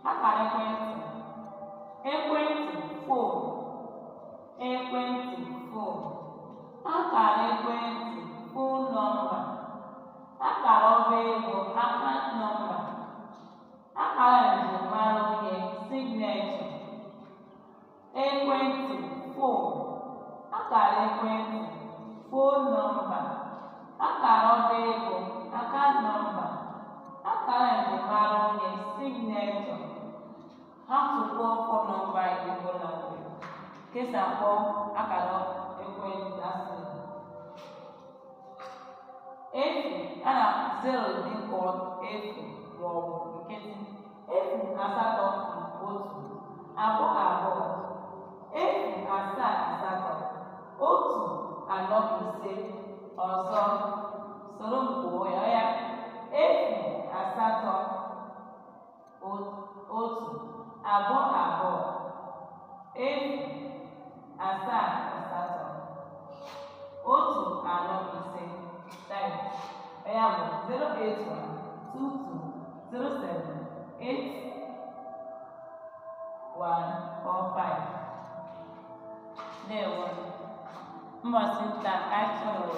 Akara ekwentị. Ekwentị, phone. Ekwentị, phone. Akara ekwentị, phone number. Akara ọba ego, account number. Akara njirimara onye, signature. Ekwentị, phone. Akara ekwentị, phone number. Akara ọba ego, account number. Akara njirimara onye, signature. How to call phone number in Igbo language. Ka esi akpọ akara ekwentị asị efu a na zero dị called efu maọbụ nkịtị, 081 22 078 145. Ọzọ, soro m kwuo ya. Ya 081 22 078 145. Ya bụ 081 22 07 8145. Ndewo. Mbọsị nta ka anyị chọrọ.